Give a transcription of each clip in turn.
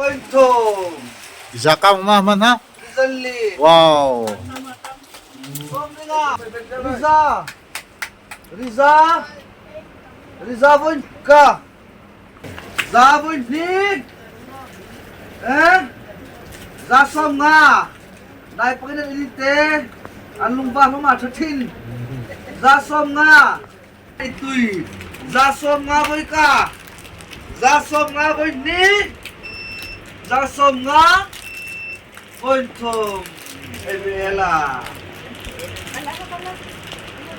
Point thum. Zaka ma man ha. Rizali. Wow. Sawmlinga. Riza. Riza. Riza voin ka. Za voin hnih. Eh. Za 50. Nai pakin an ilin te. An lungva hlong ah ṭha thin. Za 50. Tui. Za 50 voi ka. Za 50 voi hnih. Za 50 voi thum. Ela.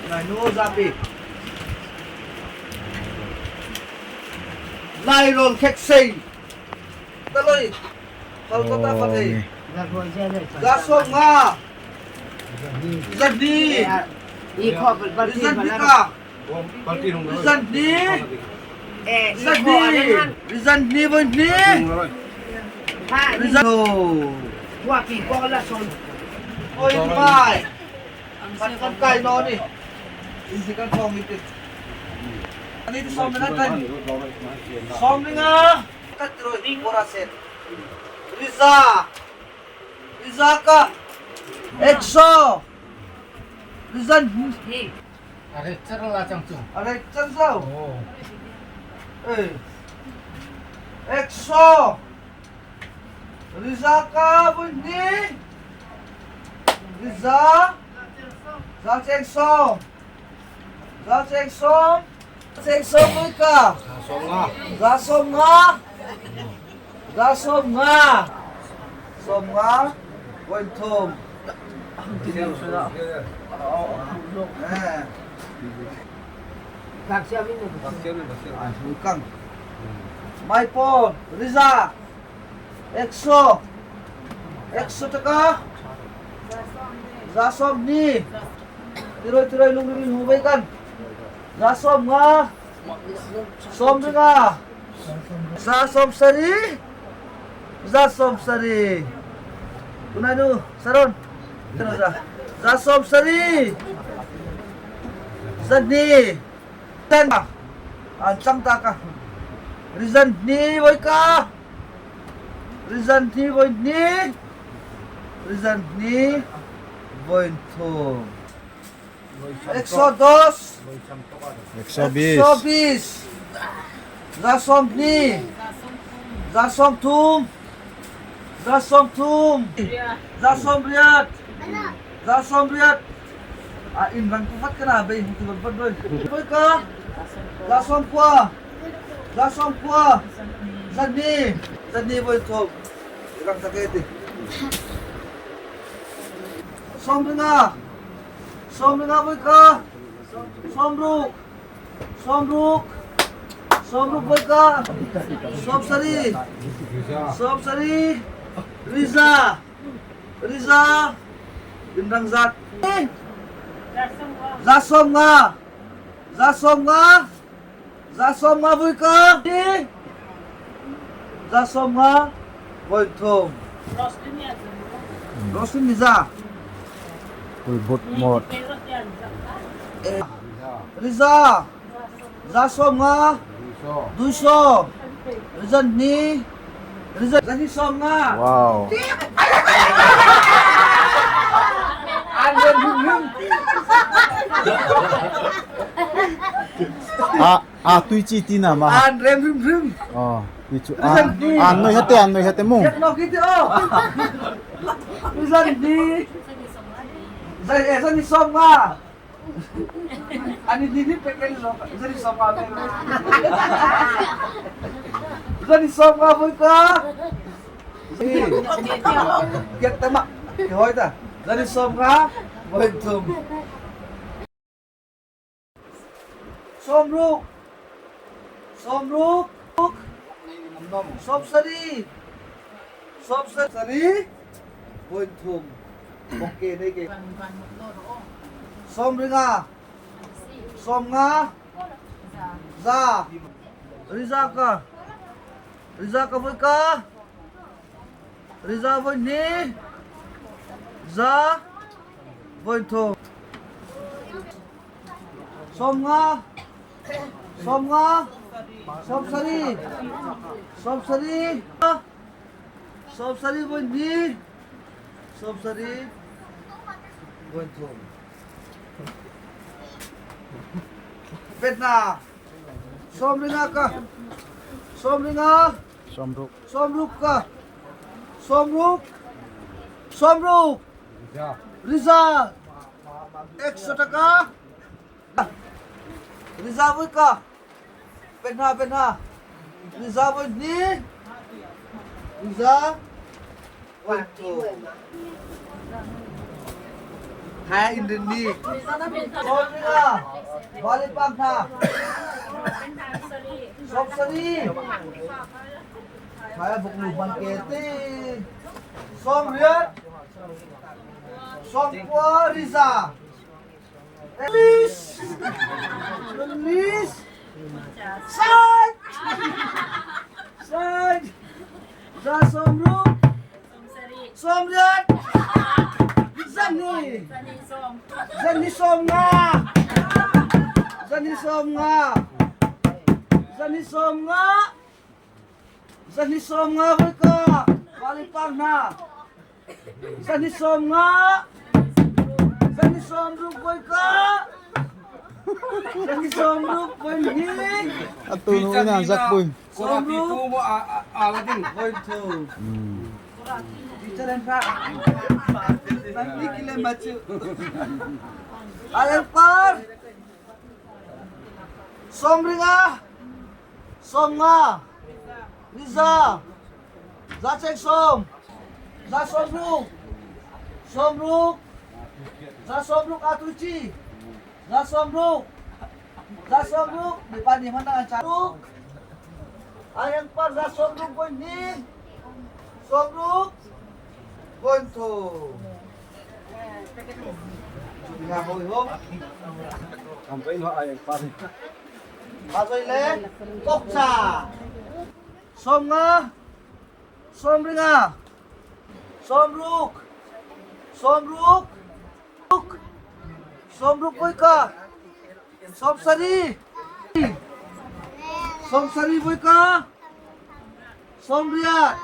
Nai nu zapi. Lai rol khek sei. Taloi. Kal kota fathei. Za 50. Zahnih. Rizan ka. Rizan hnih. Zahnih. Rizan hnih voi hnih. Rizan. Oi mai. Kan kan kai no ni. In kan thong ni ti. Ani ti som na kan. Som nga. Kat roi bora set. Riza. Rizaka. Exo. Rizan. Are chan sao? Eh. Exo. Rizaka bunyi. Riza. Za cheng som. Za cheng som. Cheng som voi ka. Za 50. Za 50. 50 voi thum. Eh. Kang. Mai pon. Riza. Exo. Exo taka. Za 20. Tiroi tiroi lungrin hu vai kan. Za 50. 15. Za 70. Za 70. Tunai nu Saron. Za. Za 70. 2. Tan. An chang ta ka. Rizan ni voi ka. Rizan ni voi ni. Rizan ni voi thum. Exodus. Exobis. Exobis. Za 20. Za 30. Za 30. Za 80. Za 80. A in rang tu fat kana bei hu tu bat doi. Voi ka. Za 90. Za 90. 2. 2 voi thum. Rang ta ke ti. 15. 15 voi ka. 60. 60. 60 voi ka. 70. 70. Riza. Riza. Bintang zat. Za 50. Za 50. Za 50 voi ka. Za 50 voi thum. Roslin Niza. Kulbut mot. Riza. Za 50. 200. Rizan ni. Rizan ni 50. Wow. An ren him him. A a tui chi ti na ma. An rem him him. Oh, ti chu a an noi hate an noi hate mung. Kiat no kiti o. Rizan ni. Zan eh zan ni 50. Ani ni ni peken so. Zan ni 50 me. Zan ni 50 voi ka. Kiat tama. Hoi ta. Zan ni 50 voi thum. 60. 60. 70. 70. Voi thum. Okay nei ke. 15. 50. Za. Riza ka. Riza ka voi ka. Riza voi ni. Za. Voi thum. 50. 50. 70. 70. Sawmsarih vawi hnih, 70 vawi thum. Petna 15 ka 15 Sawmruk. 60 ka 60 60 Riza 100 taka Riza voi ka Pe hna pe hna. Riza voi hnih. Riza voi thum. Hai in rin ni. 15. Bali pang hna. 70. Hai buk lu ban ke ti. 80. 90 Riza. Please! Please! Side! Side! Za 60! 80! Zani! Zani 50! Zani 50! Zani 50! Zani 50 voi ka! Wali pang hna! Zan hi 50. Zan hi 60 voi ka. Zan hi 60 voi hnih. Atu nu ina zak pui. 60 voi thum. Teacher fa. Nanti kile machu. Ayan par. 75. 50. Riza. Za cheng sawm. Za 60. 60. Za 60 aa tu ci. Za 60. Za 60 mipa nih hmanh an ca ruk. Ayang par za 60 voi hnih. 60 voi thum. Nga hoi ho. Ba le kok cha. 50, 75, 60, 60, 60 voi ka, 70, 70 voi ka, 80,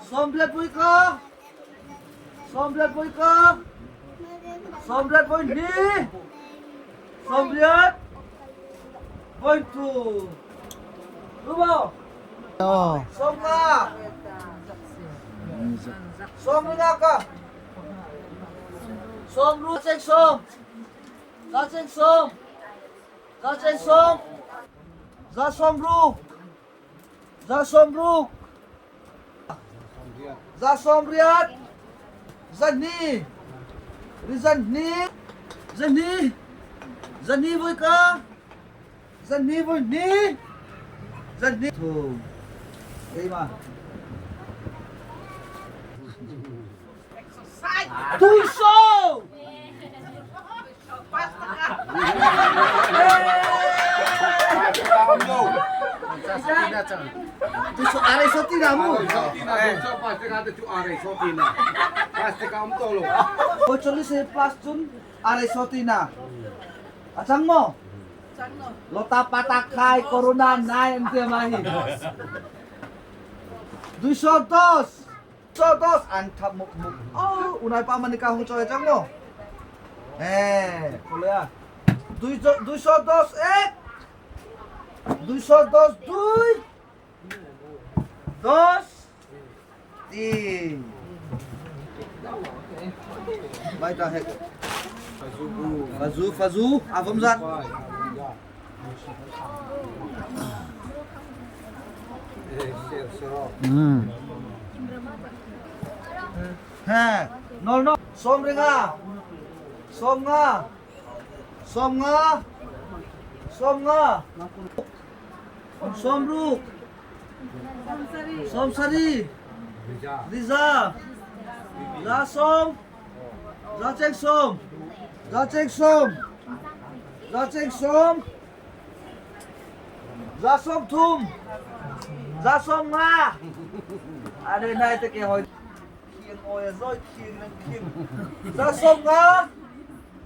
80 voi ka, 80 voi ka, 80 voi hnih, 80 voi thum. Đúng không? 50. 50 ka. 60 cheng sawm. Za cheng sawm. Za cheng sawm. Za 60. Za 60. Za 80. Za hnih. Za hnih. Za hnih. Za hnih voi ka. Za hnih voi hnih. Za hnih thum. Keimah. 200! 250 ti dah mu. 45 plus cun 250 ti na. A cang maw? Lota pata khai corona nai an tia ma hi. 210. 210 an thap muk muk. Oh, unai pa manika hung choi cang maw? Eh, boleh ah. 210 এক 210 দুই 10 তিন Baik dah hek. Fazu Fazu avam zat. হ্যাঁ 0 0 75 50 50 50 60 70 Riza Za sawm Za cheng sawm Za cheng sawm Za cheng sawm Za 30 Za 50 A đây này te ke hoi khiang oi a zoi khiang nan khiang Za 50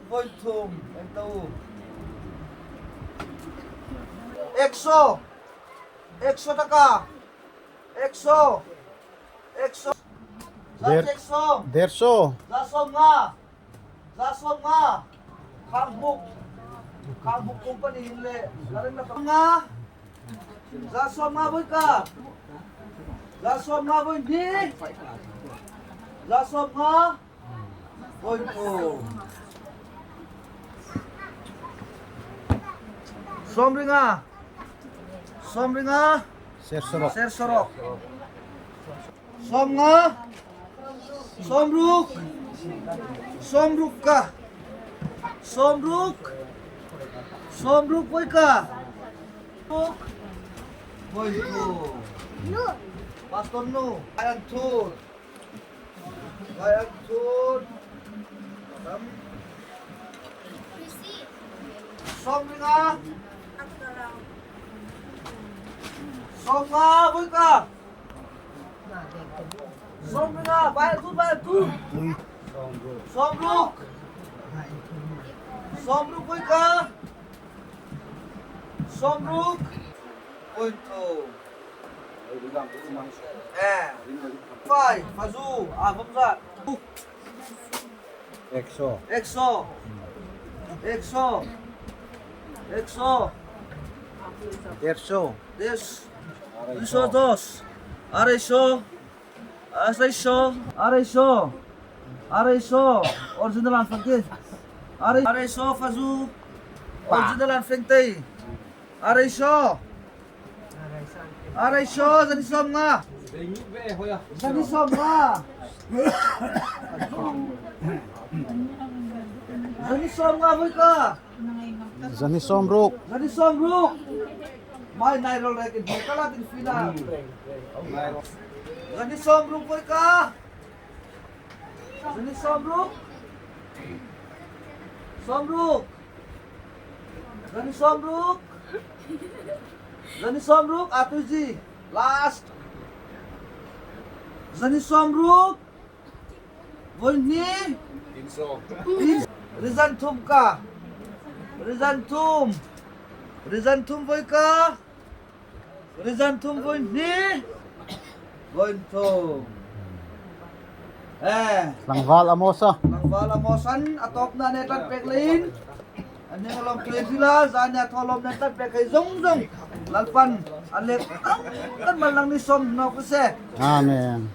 voi thum en tu 100 100 টাকা 100 Der Derso. Sawmringa Sawmringa Sersaruk. Sersaruk Sawmnga Sawmruk Sawmruk ka Sawmruk Sawmruk pawika Ruk Pawiko Pastor nu Ayan thut Sawmringa Sawmnga voika Sawmringa vai tu vai tu Sawmruk Sawmruk voika Sawmruk Voithu Fai fazu a vom zat. Ekso. Ekso. Ekso. Ekso. Derso. Des. Duso dos. Araiso. Araiso. Araiso. Araiso. Original an fangte. Araiso fazu. Original an fengte. Araiso. Araiso zani 50. Zani 50. Zani 50 voi ka. Zani sawmruk. Zani 60. Mai nai rol rek in kala tin fila. Zani 60 voi ka. Zani 60. 60. Zani 60. Zani 60 atuji last. Zani 60. Voi ni. Rizan thum ka. Rizan thum. Rizan thum voi ka. Rizan thum voi ni. Voi thum. Eh. Tlangval Amosa. Tlangval Amosan atop na ne tat pek lein. An heng alawm tlem sila zan a thaw lawm nen tat pek hei zawng zawng Lalpan a lek ang kan mal lang ni sawm hnawk se. Amen.